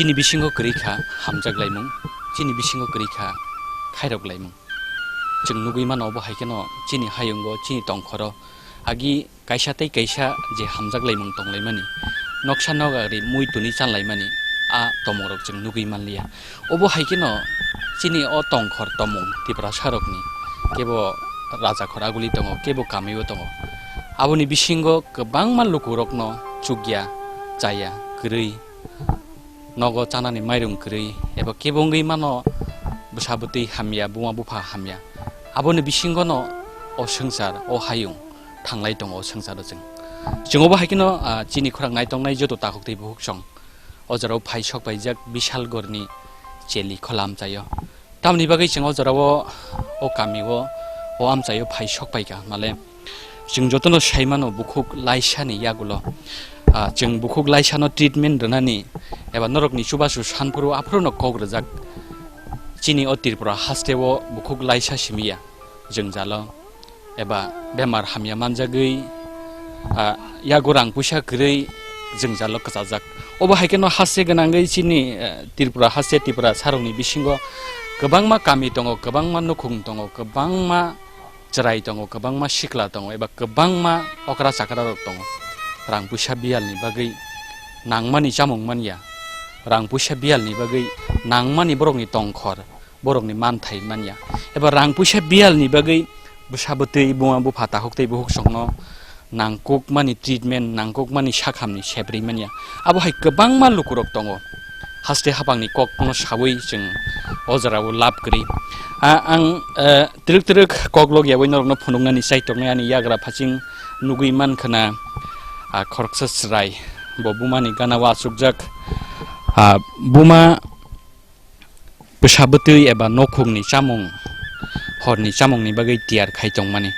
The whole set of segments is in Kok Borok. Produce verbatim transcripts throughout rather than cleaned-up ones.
Chini bisingo kwrwi kha hamjak laimung, chini bisingo kwrwi kha khairok laimung. Chwng nugwi mano, obo hai kheno chini hayungo, chini tongkhoro agi kaisa tei kaisa je hamjak laimung tong laimani, noksa nokari mui tuni chan laimani, a tomorok chwng nugwi manliya. Obo hai kheno chini o tongkhor tomung Tiprasarokni, kebo rajakhor aguli tongo, kebo kamio tongo. Aboni bisingo kwbangma lukurokno chukya, chaya, kwrwi, nogo chanani mairung kwrwi, eba kebo wngwi mano bwsa bwtwi hamya, buma bupha hamya. Aboni bisingono o swngchar, o hayung thanglai tongo o swngcharo chwng. Chwng obo hai kheno, ah, chini khorang naitongnai joto takhuk tei bukhuk song o jorao phai sok paijak Bishalgorni Cheli Khola amchaio. Tamni bagwi chwng o jorao o kamio o amchaio phai sok paikha, male chwng jotono sai mano bukhuk laisani yagulo, ah, chwng bukhuk laisano treatment rwnani eba norokni chubachu sanphuru aphuru no kok rwjak. Chini o Tripura hasteo bukhuk laisa simiya jwngjalo eba bemar hamya manjagwi, ah, yago rang puisa kwrwi jwngjalo kwchajak. Obo hai kheno haste gwnangwi chini, eh, Tripura haste, Tripura sarokni bisingo kwbangma kami tongo, kwbangma nukhung tongo, kwbangma chwrai tongo, kwbangma sikla tongo, eba kwbangma okra chakrarok tongo. Rang puisa biyalni bagwi nangmani chamung manya, rang puisa biyalni bagwi nangmani borokni tongkhor, borokni manthai manya, eba rang puisa biyalni bagwi bwsa bwtwi, buma bupha, takhuk tei bukhuk songno nangkukmani treatment, nangkukmani sakhamni sebrwi manya. Abo hai kwbangma lukurok tongo. Haste hapangni kokno saui chwng o jorao lab kwrwi. A, ang, eh, twrwk twrwk kok logyaui norokno phunuknani chaitoknai ani yagra phaching nugwi mankha na, ah, khoroksa chwrai bo bumani ganao achukjak. Ah, buma bwsa bwtwi eba nokhungni chamung, horni chamungni bagwi tiyar khai tongmani.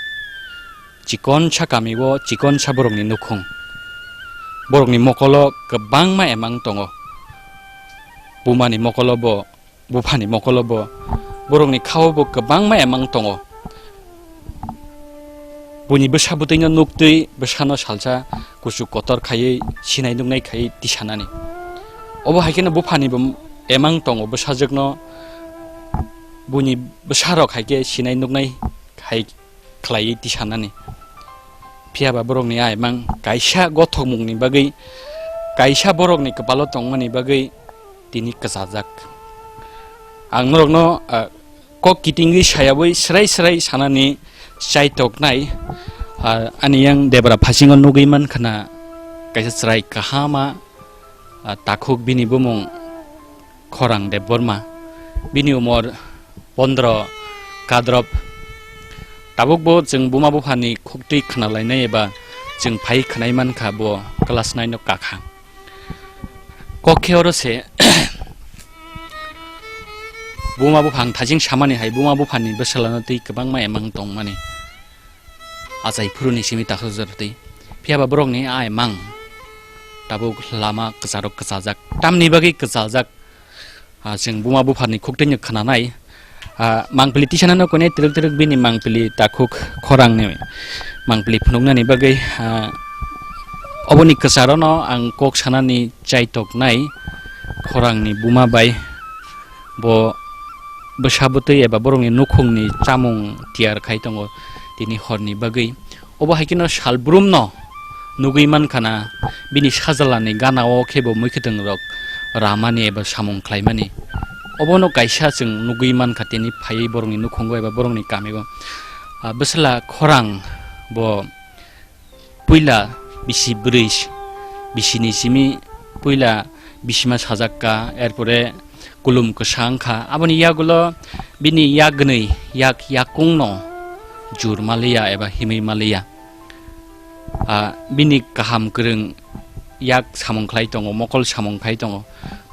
Chikonsa kamio chikonsa borokni nukhung. Borokni mokolo kwbangma emang tongo. Bumani mokolo bo, buphani mokolo bo, borokni khao bo kwbangma emang tongo. Buini bwsa bwtwino nuktwi bwsano salsa kuchuk kotor khaiwi sinai nuknai khaiwi tisanani. Obo hai kheno buphani bo emang tongo bwsajwkno, buini bwsarok hai khe sinai nuknai hai khlaiwi tisanani. Phiya ba borokni a emang kaisa gothokmungni bagwi, kaisa borokni kwpalo tongmani bagwi tini kwchajak. Ang norokno, ah, kok kitingwi sayaui srai srai sanani chaitoknai, ah, ani yang debra phasingo nugwi mankha na kaisa chwrai kahama, ah, takhuk, bini bumung Khorang Debbarma, bini umor pondro kadrop. Tabukbo chwng buma buphani khuktwi khnalainai eba chwng phai khwnai mankha, bo class nine o kakha. Kok khe oro se buma buphang thajing samani hai buma buphani bwsalano twi kwbangma emang tongmani. Achai phuruni simi takhuk jora twi. Phiya ba borokni a emang tabuk lama kwcharo kwchajak. Tamni bagwi kwchajak? Ah, chwng buma buphani khuktwino khwnanai. Ah, mangpili tisanano kone twrwk twrwk bini mangpili takhuk khorangni mangpili phunuknani bagwi, ah, oboni kwcharono ang kok sanani chaitoknai khorangni buma bai. Bo bwsa bwtwi eba borokni nukhungni chamung tiyar khai tongo tini horni bagwi. Obo hai kheno salbrumno nugwi mankha na, bini sajalani ganao khe bo mwkhwtwng rok ramani eba samung khlaimani. Obono kaisa chwng nugwi mankha tini phaiwi borokni nukhungo eba borokni kamio. Ah, bwsla khorang bo puila bisi bwrwi, bisini simi puila bisima sajakka, erpore kulum kwsa wngkha. Aboni yagulo bini yak gwnwi, yak yakungno jur maliya eba himwi maliya. Ah, bini kaham kwrwng yak samung khlai tongo, mokol samung khai tongo.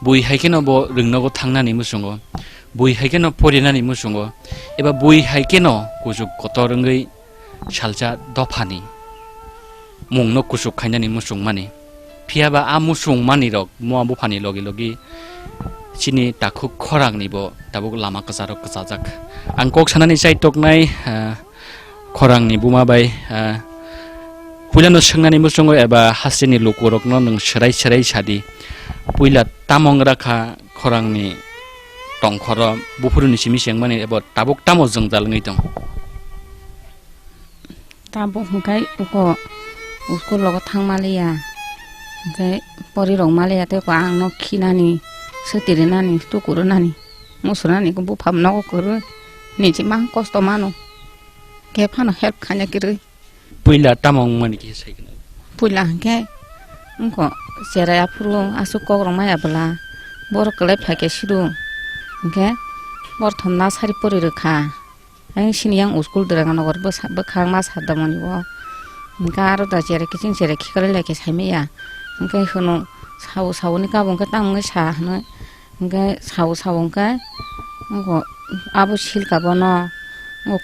Bui hai kheno bo rwngnogo thangnani muchungo, bui hai kheno porinani muchungo, eba bui hai kheno kuchuk kotor wngwi salsa dophani mungno kuchuk khainani muchungmani. Phiya ba a muchungmani rok buma buphani logi logi chini takhuk khorangni bo tabuk lama kwcharo kwchajak. Ang kok sanani chaitoknai, ah, khorangni buma bai, ah, Puilano swngnani muchungo eba hasteni lukurokno nwng swrai swrai sadi. Puila tamo wngrakha khorangni tongkhoro buphuruni simi chengmani eba tabuk tamo jwngjal wngwi tong? Tabuk hwnkhe uko school logo thangmaliya, hwnkhe porirok maliya tei uko angno khinani, swtwi rinani, tuku rinani, musu rinani, bupha nogo kwrwi, niji mang kosto mano, khe phano help khaina kwrwi. Puila tamo wngmani khe sai kheno? Puila hwnkhe wngkho cherai aphuru aswk kok rwmaya bwla, borok kwlai phaikhe sidu, hwnkhe borthom nasari pori rwkha. Ayang sini yang school Duranganagar bwsa-, bwkhak ma sa damoni bo. Hwnkhe aro da cherai kiching cherai khiklai lai khe saimaya. Hwnkhe hwno sao saoni kabo hwnkhe tamo wngwi sa hwnwi. Hwnkhe sao sao hwnkhe abo silka bono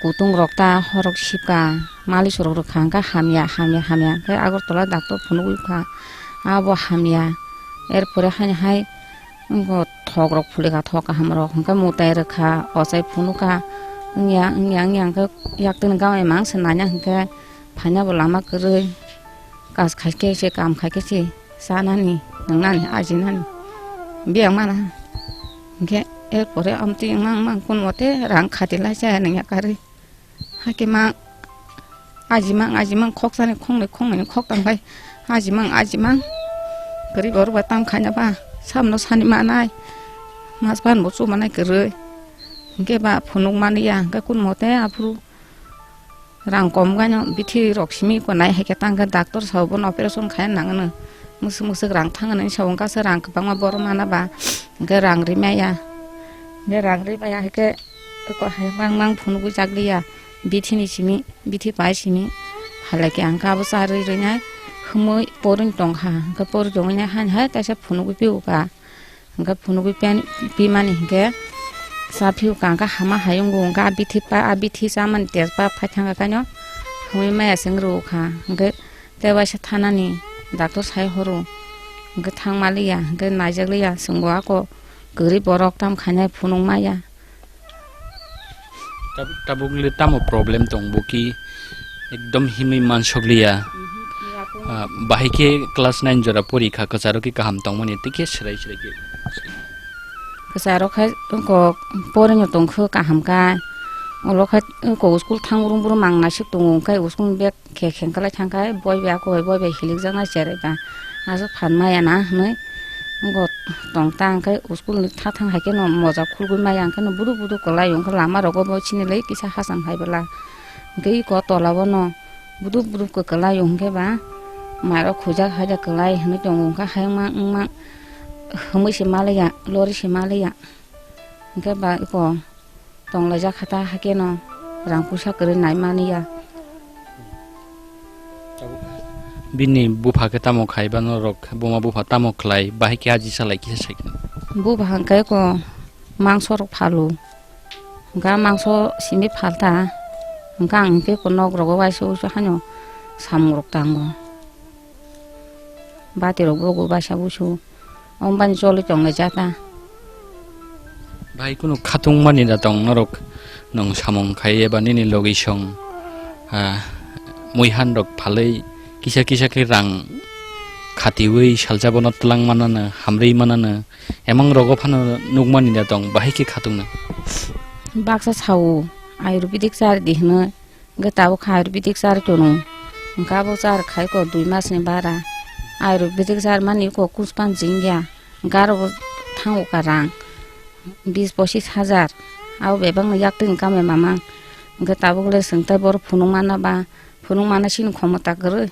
kutung rok ta horok sipka malichwrok rwkha hwnkhe hamya hamya hamya hwnkhe Agartala doctor phunugwi kha abo hamya. Erpore haino hai thok rok phulikha thok kaham rok hwnkhe mwtai rwkha ochai phunukkha wngya wngya wngya hwnkhe yaktwini gamai mangsa nanya hwnkhe phaina bo lama kwrwi kaj khaikhe se kam khaikhe se. Chanani, nwngnani, ajinani. Biyang mana. Hwnkhe, erpore amtwi wngmang, wngmang, kun mote rang khati lai chaya nangya karwi. Hakhe ma, ajimang, ajimang, khokchani khoknwi, khoknwi, khoktang bai. Ajimang, ajimang. Kwrwi borok bai tam khaina ba, samno sani manai. Mas ban bo chumanai kwrwi. Hwnkhe ba phunuk mani ya, hwnkhe kun mote aphuru. Rang kom gaino bithi rok simi ko nai hai khe tang khe doctor sao bono operation khai nang no. Musuk musuk rang thang nani sao wngkha se rang kwbangma borok mana ba hwnkhe rang ri maya. Hwnkhe rang ri maya hai khe ko hai mang mang phunugwi chak liya. Bithi ni simi, bithi pai simi. Halai khe ang khe abo cha rwi rwi nai. Hwmwi porwi tong kha. Hwnkhe porwi tongwi nai haino hai kaisa phunugwi pio kha. Hwnkhe phunugwi pen-, pimani hwnkhe cha phiyokha hwnkhe hama hayung bo hwnkhe a bithi pa, a bithi chamani terpa phaithang kha kaino hwnwi maya se wng rwkha. Hwnkhe tei waisa thanani doctor sai horo hwnkhe thang maliya hwnkhe naijak liya chwngbo ako kwrwi borok tamo khainai phunuk maya. Tab-, tabuk le tamo problem tong bo ki ekdom himwi mansok liya. Mhm. Ah, bahai khe class nine jora pori kha, kwcharo khe kaham tongmani, tei khe swrai swrai khe. Kwcharo khai wngkok porino tong khe kaham kha. Ulo khai wngkok school thang brum brum mang naisik tongo, hwnkhe school bag khe khengkalai thangkha, boi bai ako bai boi bai hilikjaknai cherai ba. Aswk phan maya na hwnwi wngkok tong ta, hwnkhe school ni tha thang hai kheno moja khulgwi maya, hwnkhe no buduk buduk kwlai o, hwnkhe lama rogo bo chini lai kisa hacham hai bwla. Hwnkhe iko tola bono buduk buduk kwkwlai o, hwnkhe ba mairok khujak haida kwlai hwnwi tongo, hwnkhe hayungma wngma hwnwi se maliya, lori se maliya. Hwnkhe ba iko tonglaijak kha ta, hakhe no rang puisa kwrwi nai mani ya. Bini bupha khe tamo khai ba norok, buma bupha tamo khlai, bahai khe aji salai kisa sai khe. Bupha hwnkhe ko mangso rok phalo, hwnkhe mangso simi phal ta, hwnkhe ang hwnkhe ko nok rogo waisa uaisa haino samung rok tango. Bati rok bogo waisa uaisa. Omo bani choli tonglai jata. Bai kunu khatung mani da tong norok, nwng samung khai eba nini logi song, ah, muihan rok phalwi kisa kisa khe rang khatiwi salsa bono twlang manano, hamri manano, emang rogo phano nukmani da tong, bahai khe khatung no. Baksa sao, ayurvedic char di hwnwi. Hwnkhe tabuk kha ayurvedic char chwrwng. Hwnkhe abo char khai ko dui mas ni bara. Ayurvedic char mani ko kuspan jingya. Hwnkhe aro bo thango ka rang bis pochis hajar. Abo bebak no yak twi kame mamang. Hwnkhe tabuk le chwng tei borok phunuk mana ba, phunuk mana chini khomota kwrwi.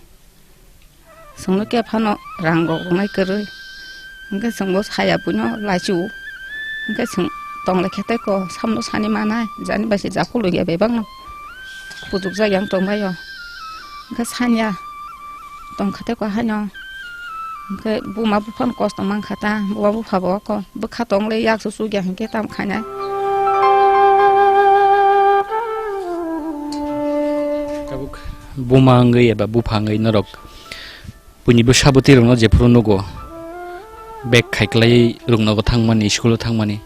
Chwngno khe phano rang rok rwnai kwrwi. Hwnkhe chwngbo saya buino laichio. Hwnkhe chwng tonglai khe tei ko samno sani manai, jani bai se jakhulwi ya bebakno. Putukjak yang tongbaio. Hwnkhe sanya tongkha tei ko haino. Hwnkhe buma buphano kosto mankha ta, buma bupha bo ko. Bwkha tongle yak su sugya hwnkhe tam khainai. Tabuk buma wngwi eba bupha wngwi norok buini bwsa bwtwi rokno jephuru nugo, bag khaiklai ruknogo thangmani, school-o thangmani.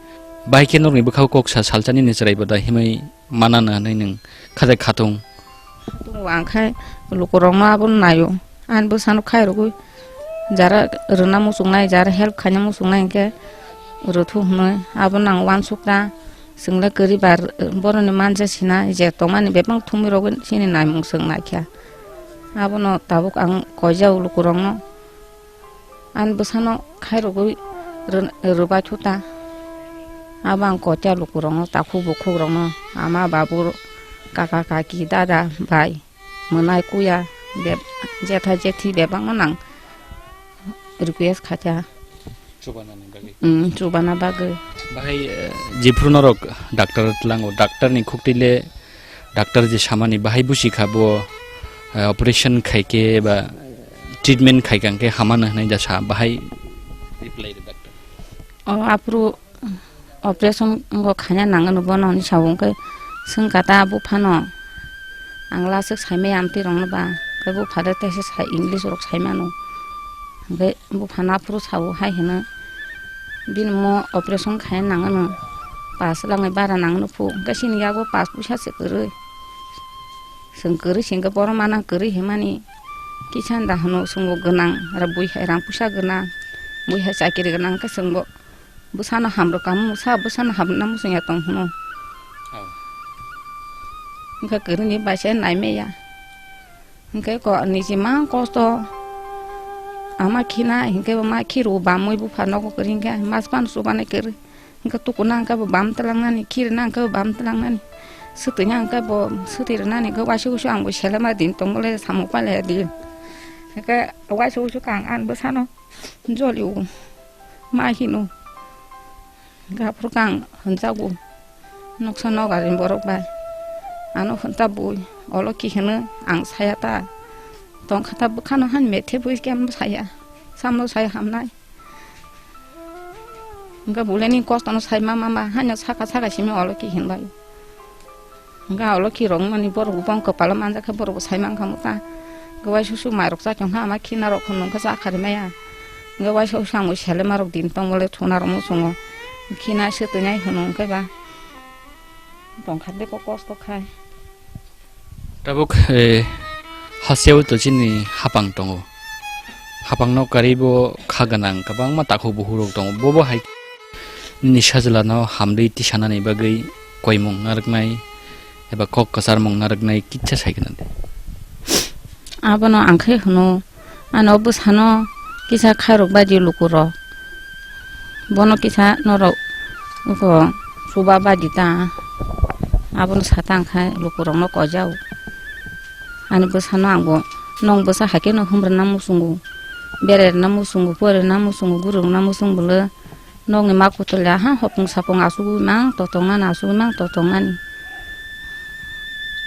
Bahai khe norokni bwkhao kok sa salsa nini chwrai bo da himwi manana hwnwi nwng khaja khatung. Tongo ang khai lukurokno abono naio. Ani bwsano khairogwi jara rwna muchungnai, jara help khaina muchungnai hinkhe rwthu hwnwi abo nang uansukna. Chwngla kwrwi ba boroni manja sina je tongmani bebak thumwi rogwi chini naimung chwng naikha. Abono tabuk ang koijao lukurokno. Ani bwsano khairogwi rw-, rwbaithu ta. Abo ang koita lukurokno, takhuk bukhukrokno, ama babu, kaka kaki, dada bai, mwnai kuya, beb-, jetha jethi bebakno nang request khacha. Chubanani bagwi. Mm, chubana bagwi. Bahai, eh, jephru norok doctor tlango, doctor ni khuktwi le Doctor je samani bahai busi kha bo, eh, operation khai khe ba treatment khai kha hwnkhe hamano hwnwi da sa bahai reply rw doctor. O aphuru operation go khaina nangano bono hwnwi sao hwnkhe swngkha ta buphano ang laswk saimaya amtwi rokno ba, khe bupha de teisa sai English rok saimano hwnkhe. Buphano aphuru sao hai hino, bini mo operation khaina nangano pash lakni bara nangano phu, hwnkhe chini yago pash puisa se kwrwi. Chwng kwrwi se hwnkhe bohrok mano kwrwi hinmani kisa da hwno, chwngbo gwnang, aro bui hai rang puisa gwnang, bui hai chakiri gwnang, hwnkhe chwngbo bwsano hamrwkha, bwsa, bwsano hamrwna muchungya tong hwno. Oh. Hwnkhe kwrwini bai se naimaya. Hwnkhe ko-, niji mang kosto. Ama khina, hwnkhe bo ma khiru bamwi bupha nogo kwrwi hwnkhe mas phano chubanai kwrwi. Hwnkhe tukuna hwnkhe bo bam twlangnani, khirina hwnkhe bo bam twlangnani. Swtwina hwnkhe bo swtwi rwnani, hwnkhe waisa wuisu ang bo selema din tongmole samung pailaya di. Hwnkhe waisa wuisu kang ani bwsano jolio ma hino. Hwnkhe aphuru khe ang hwnjago, noksa nogar ni borok bai. Ano hwn ta bui, olo ki hwno ang saya ta. Tongkha ta bwkhano han methe bui khe ano saya. Samno saya hamnai. Hwnkhe bui le nini kosto no sai ma ma ma, haino saka saka simi olo ki hwnbai. Hwnkhe olo ki rok mani borok bo bong kwpalo manjak khe borok bo sai mankha muta. Hwnkhe waisa su mairok chachung kha ama khina rok hwnwi hwnkhe cha kharwi maya. Hwnkhe waisa su ang bo selema rok din tong bole thuna rok muchungo. Khina se twnai hwnwi hwnkhe ba tongkha de ko kosto khai. Tabuk, eh, hasteo to chini hapang tongo. Hapangno karwi bo kha gwnang kwbangma takhuk bukhuk rok tongo. Bobo hai nini sajla no hamrwi tisanani bagwi koimung narwknai eba kok kwcharmung narwknai kisa sai khna di. Abono ang khe hwno, ano bwsano kisa khairok baidi lukurok. Bono kisa norok oko chuba baidi ta. Abono sata ang khe lukurokno koijao. Ani bwsano ang bo nong bwsa hai khe no humrwna muchungo, bererna muchungo, porirna muchungo, gurukna muchung bwle. Nokni ma kutulya ha hopung sapung asugwi mang totong nani, asugwi mang totong nani.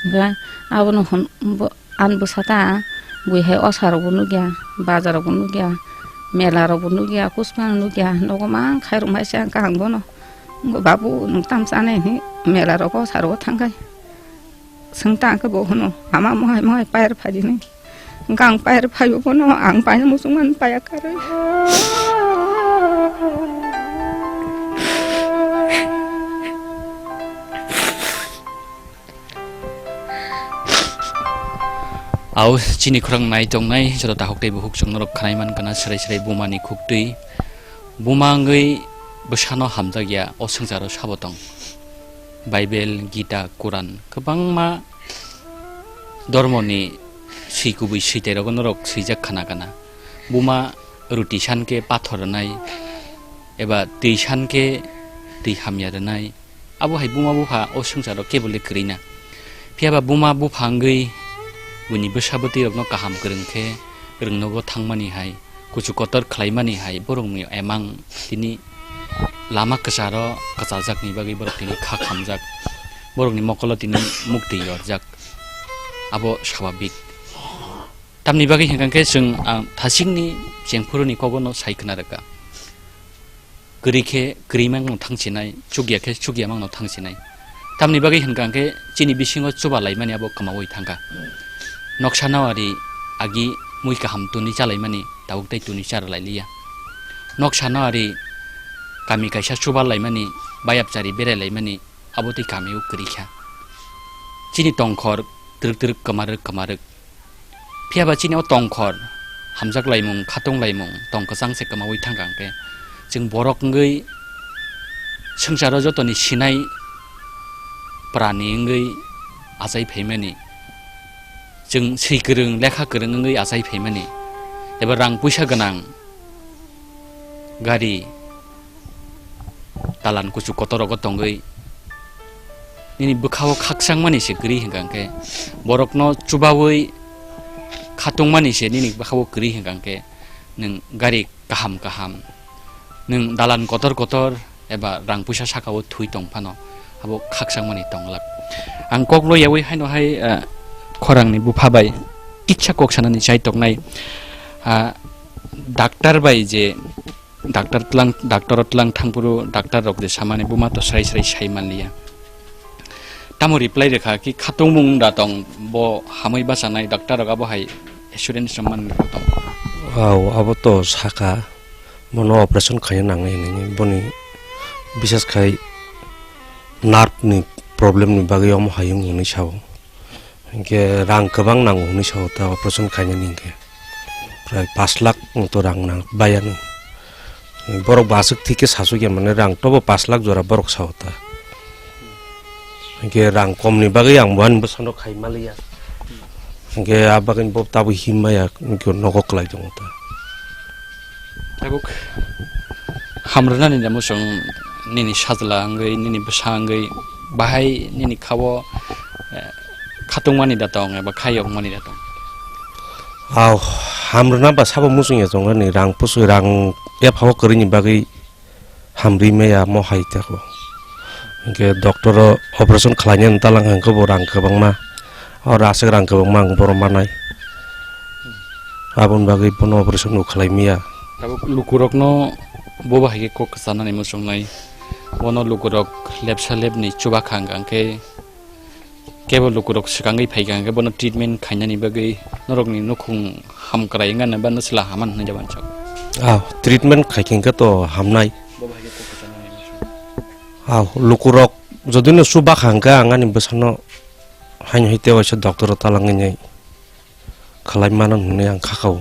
Hwnkhe abono hwn-, bo-, ani bwsa ta bui hai osa rokbo nukya, bazar rokbo nukya, mela rokbo nukya, kuspang nukya, nogo mang khairok mai se ang kaham bono. Bo babu nwng tam chanai hinwi mela rogo osa rogo thangkhai. Swng ta hwnkhe bo hwno, "Ama mohai mohai pair phaidi hinwi." Hwnkhe ang pair phaibo bono, ang paina muchungmani paiya karwi. Au chini khorang nai tongnai, joto takhuk tei bukhuk chwng norok khnai man kana, srai srai bumani khuktwi. Buma wngwi bwsano hamjakya, o swngcharo sabo tong. Bible, Gita, Quran, kwbangma dhormoni swi kubui switairogo norok swijak khna kana. Buma ruti san khe pathor rwnai, eba twi san khe twi hamya rwnai. Abo hai buma bupha o swngcharo kebo le kwrwi na. Phiya ba buma bupha wngwi buini bwsa bwtwi rokno kaham kwrwng khe rwngnogo thangmani hai, kuchu kotor khlaimani hai borokni emang tini lama kwcharo kwchaljakni bagwi borok tini kha khamjak, borokni mokolo tini muktwi yorjak, abo swababik. Tamni bagwi hwnkha khe chwng ang thasikni chengphuruni kogono sai khna rwkha. Kwrwi khe kwrwi mangno thangsinai, chukya khe chukya mangno thangsinai. Tamni bagwi hwnkha khe chini bisingo chuba laimani abo kwmaui thangkha. Noksa nawari agi mui kaham tuni chalaimani tabuk tei tuni chara lailiya. Noksa nawari kami kaisa chuba laimani, bayapchari berai laimani abo tei kamio kwrwi kha. Chini tongkhor twrwk twrwk kwmarwk kwmarwk. Phiya ba chini o tongkhor, hamjak laimung, khatung laimung, tong kwchang se kwmaui thang kha hwnkhe, chwng borok wngwi swngcharo jotoni sinai prani wngwi achai phaimani, chwng swi kwrwng, lekha kwrwng wngwi achai phaimani, eba rang puisa gwnang, gari, dalan kuchuk kotor rogo tongwi nini bwkhao khakchangmani se kwrwi hwnkha hwnkhe, borokno chubaui khatungmani se nini bwkhao kwrwi hwnkha hwnkhe, nwng gari kaham kaham, nwng dalan kotor kotor eba rang puisa sakao thwi tong phano abo khakchangmani tong glak. Ang kok loyaui haino hai, ah, khorangni bupha bai kisa kok sanani chai tongnai, ah, doctor bai je Doctor tlang, doctor o tlang thangphuru doctor rok je samani buma to srai srai sai manliya. Tamo reply rwkha ki khatungmung da tong bo hamwi bachanai doctor rok abo hai assurance rw man tong. Wow, abo to saka bono operation khaina nangnai hinwi boni bisas khai nerve ni problem ni bagwi omo hayung hinwi sao. Hinkhe rang kwbang nango hwnwi sao ta operation khainani hinkhe. Prai pash lakh to rang nang bayani. Borok bo aswk thik khe sasukya mane rang tobo pash lakh jora borok sao ta. Hinkhe rang komni bagwi ang bo ani bwsano khai maliya. Hinkhe a bagwino bo tabuk him maya hinkhe nogo kwlai tongo ta. Tabuk hamrwnani da muchung nini sajla wngwi, nini bwsa wngwi, bahai nini khao, eh, khatungmani da tong eba khayokmani da tong? Aw, hamrwna ba sabo muchung ya tongo ni rang pusu rang yaphao kwrwini bagwi hamrwi maya mo hai teko. Hinkhe doctor o operation khlainani talang hwnkhe bo rang kwbangma. Oro aswk rang kwbangma ang bohrok manai. Aboni bagwi bono operation bo khlai maya. Tabuk lukurokno bo bahai khe kok kwchanani muchungnai. Bono lukurok lepsa lepni chubakhang hwnkhe kebo lukurok swkangwi phaikha hwnkhe bono treatment khainani bagwi norokni nukhung hamkrai wngya ba nwsla haman hwnwi jabansok. Ah, treatment khaikhe to hamnai. Bo bahai khe kok kwchanani muchung. Ah, lukurok jodino chubakhang hwnkhe ang ani bwsano haino hai tei waisa doctor o talangwi nai khlai mano hwnwi ang kha kao.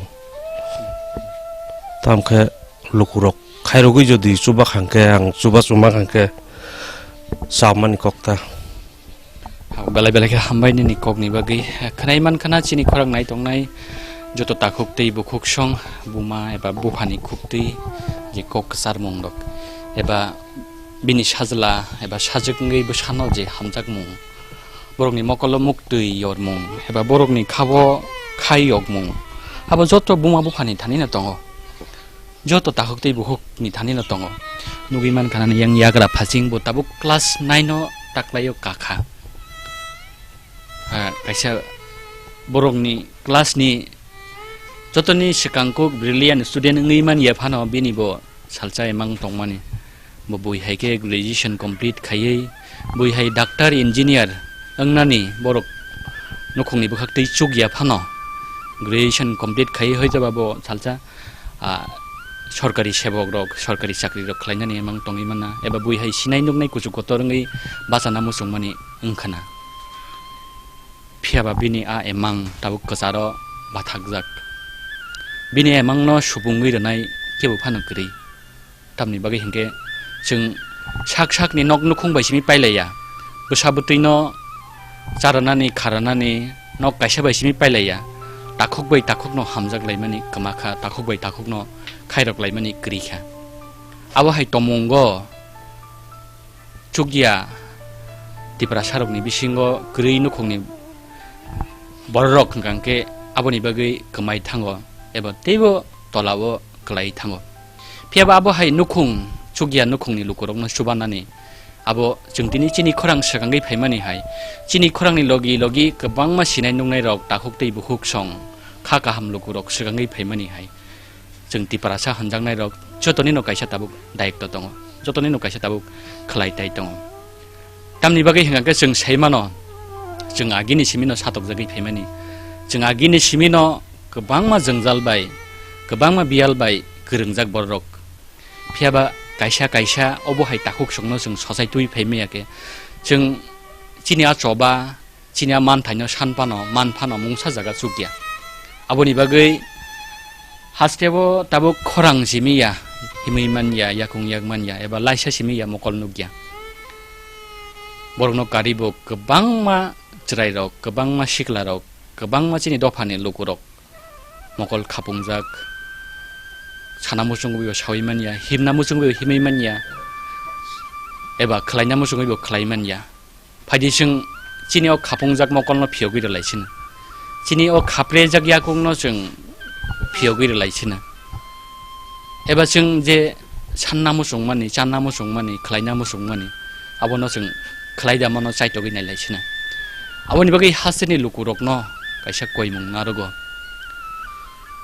Tamkhe lukurok khairogwi jodi chubakhang khe ang chuba chuma khang khe chamani kok ta. Belai belai khe hambai nini kokni bagwi. Khwnai man khana chini khorang nai tongnai joto takhuk tei bukhuk song buma eba buphani khuktwi je kok kwcharmung rok eba bini sajla eba sajwk wngwi bwsano je hamjakmung. Borokni mokolo muktwi yormung eba borokni khabo khai yokmung. Abo joto buma buphani thanino tongo. Joto takhuk tei bukhukni thanino tongo. Nugwi mankha nini yang yagra phasing bo tabuk class nine o taklaio kakha. Ah, kaisa borokni class ni jotoni swkang kuk brilliant student wngwi manya phano bini bo salsa emang tongmani. Bo bui hai khe graduation complete khaiwi, bui hai doctor, engineer wngnani borok nukhungni bwkhak twi chukya phano, graduation complete khaiwi hoi jaba bo salsa, ah, sorkari sebok rok, sorkari chakri rok khlainani emang tongwi mana, eba bui hai sinai nuknai kuchuk kotor wngwi bachana muchungmani wngkhana. Phiya ba bini a emang tabuk kwcharo bathakjak. Bini emangno subungwi rwnai kebo phano kwrwi. Tamni bagwi hinkhe chwng sak sakni nok nukhung bai simi pailaiya. Bwsa bwtwino charwnani, kharwnani nok kaisa bai simi pailaiya. Takhuk bai takhukno hamjak laimani kwma kha, takhuk bai takhukno khairok laimani kwrwi kha. Abo hai tomungo chukya Tiprasarokni bisingo kwrwi nukhungni bororok hwnkha khe aboni bagwi kwmai thango eba teibo tolao kwlai thango. Phiya ba abo hai nukhung, chukya nukhungni lukurokno chubanani abo chwng tini chini khorang swkangwi phaimani hai, chini khorangni logi logi kwbangma sinai nuknairok takhuk tei bukhuk song kha kaham lukurok swkangwi phaimani hai. Chwng Tiprasa hwnjaknairok jotonino kaisa tabuk dayokto tongo, jotonino kaisa tabuk khlai tai tongo. Tamni bagwi hwnkha khe chwng sai mano, chwng agini simino satokjagwi phaimani. Chwng agini simino kwbangma jwngjal bai, kwbangma biyal bai kwrwngjak bororok. Phiya ba kaisa kaisa obo hai takhuk songno chwng sochai twi phai manya khe, chwng chini a choba, chini a manthaino san phano, man phano mungsa jaga chukya. Aboni bagwi hasteo tabuk khorang simi ya, himwi man ya, yakung yak man ya, eba laisa simi ya, mokol nuk ya. Borokno karibo kwbangma chwrairok, kwbangma siklarok, kwbangma chini dophani lukurok mokol khapungjak, sana muchungwi bo sawi man ya, himna muchungwi bo himwi man ya, eba khlaina muchungwi bo khlai man ya. Phaidi chwng chini o khapungjak mokolno phiyogwi rwlai sino. Chini o khaprejak yakungno chwng phiyogwi rwlai sino. Eba chwng je sanna muchungmani, channa muchungmani, khlaina muchungmani, abono chwng khlai da mano, chaitogwi nailai sino. Aboni bagwi hasteni lukurokno kaisa koimung narogo.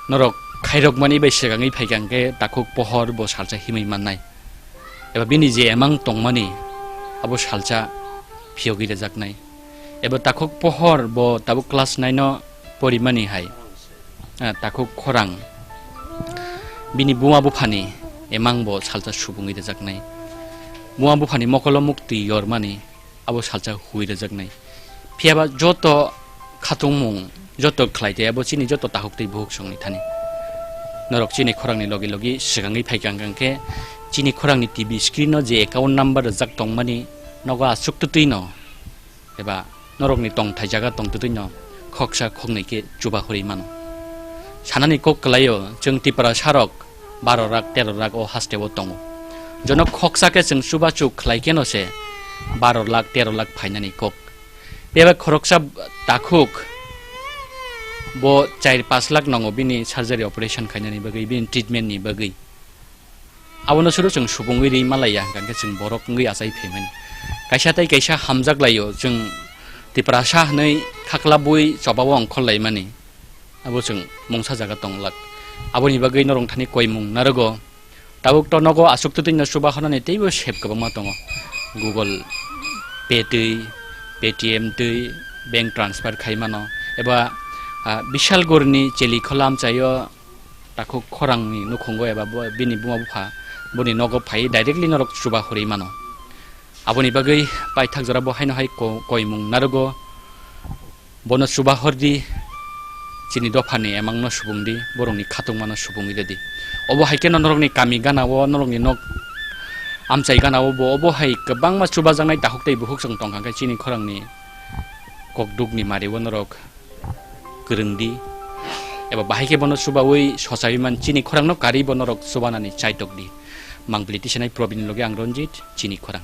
Norok khairokmani bai swkangwi phaikha hwnkhe takhuk pohor bo salsa himwi mannai. Eba bini je emang tongmani, abo salsa phiyogwi rwjaknai. Eba takhuk pohor bo tabuk class nine o porimani hai, ah, takhuk khorang bini buma buphani emang bo salsa subungwi rwjaknai. Buma buphani mokolo muktwi yormani, abo salsa hui rwjaknai. Phiyaba joto khatungmung, joto khlai tei abo chini joto takhuk tei bukhuk songni thani. Norok chini khorangni logi logi swkangwi phaikha hwnkha khe chini khorangni T V screen o je account number rwjak tongmani nogo aswk twtwino eba norokni tongthai jaga tong twtwino khoksa khoknwi khe chuba hurwi mano. Sanani kok kwlaio, chwng Tiprasarok baro lakh tero lakh o hasteo tongo. Jono khoksa khe chwng chubachu khlai kheno se baro lakh tero lakh phainani kok. Bebak khoroksa takhuk bo char panch lakh nango bini surgery operation khainani bagwi, bini treatment ni bagwi. Abono suru chwng subungwi ri malaiya, hwnkha khe chwng borok wngwi achai phaimani. Kaisa tei kaisa hamjak laio, chwng Tiprasa hwnwi khaklabwi chobao ongkhor laimani. Abo chwng mungsa jaga tong lak. Aboni bagwi norok thani koimung narogo. Tabuk to nogo aswk twtwino chuba hornani teibo sep kwbangma tongo. Google Pay twi, Paytm twi, bank transfer khai mano. Eba, ah, Bishalgurni Chelikhola amchaio takhuk khorangni nukhungo eba bo, bini buma bupha boni nogo phai directly norok chuba horwi mano. Aboni bagwi paithak jora bo haino hai ko-, koimung narogo. Bono chuba hordi, chini dophani emangno subungdi, borokni khatungmano subungwi rwdi. Obo hai kheno norokni kami gana-o, norokni nok amchai gana-o bo obo hai kwbangma chubajaknai takhuk tei bukhuk chwng tongkha khe chini khorangni kokdukni mario norok kwrwngdi. Eba bahai khe bono chubaui sochaiwi man chini khorangno karibo norok chubanani chaitokdi. Mangpili tisanai Probin loge ang Ranjit, chini khorang.